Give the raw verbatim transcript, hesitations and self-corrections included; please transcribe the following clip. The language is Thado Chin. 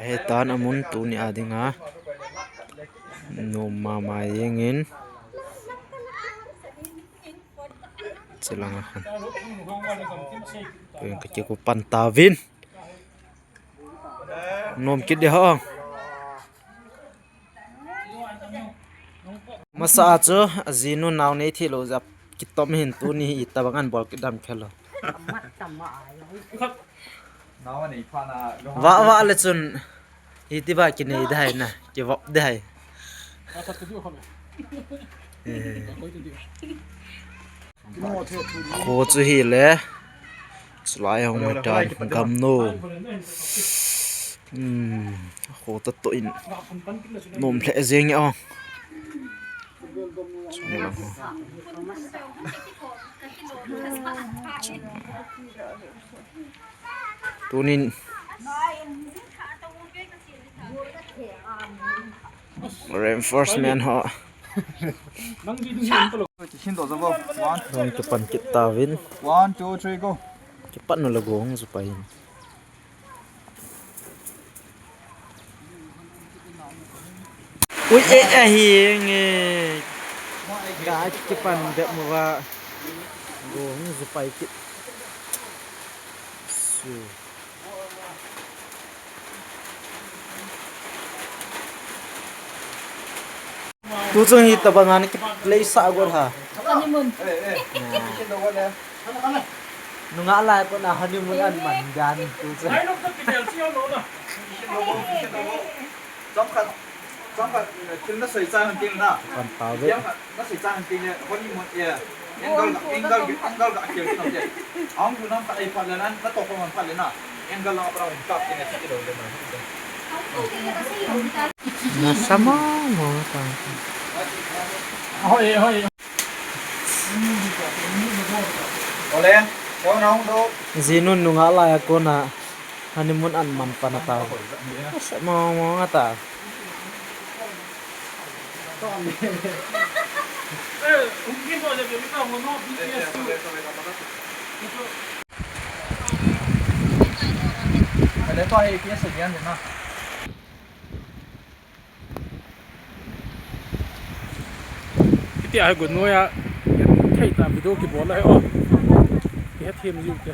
Hetan amun tuni a dinga. Nom mama jengin. Chilanga khan. Pen ka kiku pan tauvin. Nom kit ding ham. Masa a chu ajinu nao nei thei lou jeh a kitom hin tuni hi itobang an bol kit dem khel lou. Vah vah le chun iti ba kinei ding ham na, kivop ding ham. Eh. Kho chu hile. Chulai hung mai tan gamnom. Hmm. Kho ta to in. Nom lheh jeng e o. Tunin. Reinforcement ho. Hin doh jabo. One. Dong kipan kit tauvin. One, two, three, go. Kipan nu la gong ju pai in. Ui, eh, eh, hi, nge. Ka kipan bep mo va. Gong ju pai kit. Su. Tu chung hi tabang an ki play sa gol ha. Honeymoon. Nunga lai ko na honeymoon an man dan tu chung. Chomkhat, chomkhat, thil na soi chang tin na. Kan tao ve. Chomkhat na soi chang tin le, honeymoon e. Angle ga, angle ga, angle ga, kil tin te. Ang tu nam ka ai phat le nan, na to ko man phat le na. Angle la pra hung kap tin le, ti lo le na. Na sama mo ta. Hoi, hoi. Ole, yo na hung do. Jinun nunga lai a kona. Honeymoon an man pan ata. Asa mo mo ata. Hiti a hi gun noi a, thei ta video kibol a hi o. Kihe them jiu te.